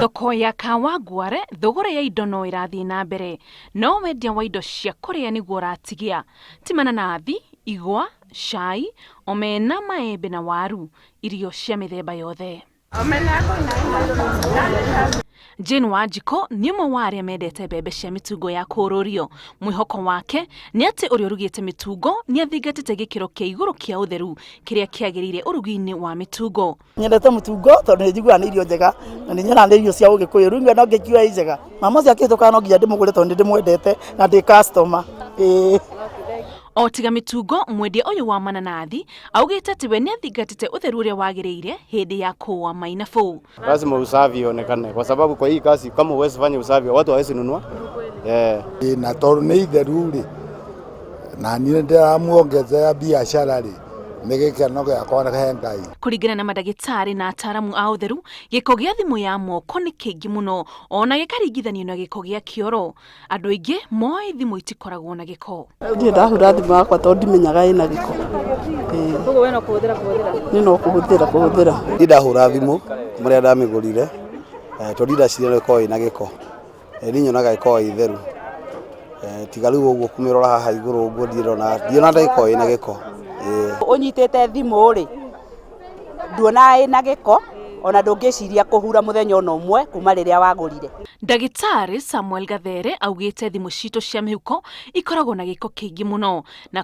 Thoko ya Kawangware thogora ya indo no ĩrathiĩ na mbere no wendia wa indo cia kũrĩa nĩguo ũratigia ti mananathi, igwa, cai, omena, maembe na waru, irio cia mĩthemba yothe. Jane Wanjikũ nĩ ũmwe wa arĩa mendete mbembe cia mĩtungo ya kũũrũrio. Mwĩhoko wake nĩ atĩ ũrĩa ũrugĩte mĩtungo nĩ athingatĩte gĩkĩro kĩa igũrũ kĩa ũtheru kĩrĩa kĩagĩrĩire ũrugi-inĩ wa mĩtungo. Nyendete mũtungo tondũ nĩ njiguaga nĩ irio njega na nĩ nyonaga nĩ irio cia ũgĩkũyũ rĩu no ngĩkiuga i njega. Mama ũcio akĩhĩtũka no nginya ndĩmũgũre tondũ nĩ ndĩmwendete na ndĩ customer. Ĩĩ. O tiga mĩtungo, mwendia ũyũ wa mananathi augĩte atĩ we nĩ athingatĩte ũtheru ũrĩa wagĩrĩire hĩndĩ ya kũũa mainabũ. Lazima usafi ionekane kwa sababu kwa hii kazi kama huwezi fanya usafi watu hawezi nunua. Yeah. Na tondũ nĩ itheru rĩ, na niĩ ndĩramuongezea biacara rĩ, nĩ gĩkeno gĩakwa he Ngai. Kũringana na mandagĩtarĩ na ataaramu a ũtheru, gĩko gĩa thimũ ya moko nĩ kĩingĩ mũno ona gĩkaringithanio na gĩko gĩa kĩoro. Andũ aingĩ moĩ thimũ itikoragwo na gĩko. Ndirĩ ndahura thimũ yakwa tondũ ndimenyaga ĩna gĩko. Koguo we no kũhũthĩra kũhũthĩra? Niĩ no kũhũthĩra kũhũthĩra. Ndirĩ ndahũra thimũ kuma rĩrĩa ndamĩgũrire tondũ ndirĩ ndaciria no ĩkorwo ĩna gĩko. Niĩ nyonaga ĩkoragwo ĩ theru. Tiga rĩu ũguo kũmĩrora haha igũrũ ũguo ndirĩ ndona ta ĩkoragwo ĩna gĩko. Ũnyitĩte thimũ rĩ, nduonaga ĩna gĩko ona ndũngĩciria kũhura mũthenya ona ũmwe kuma rĩrĩa wagũrire. Ndagĩtarĩ Samuel Gathere augĩte thimũ citũ cia mĩhuko ikoragwo na gĩko kĩingĩ mũno na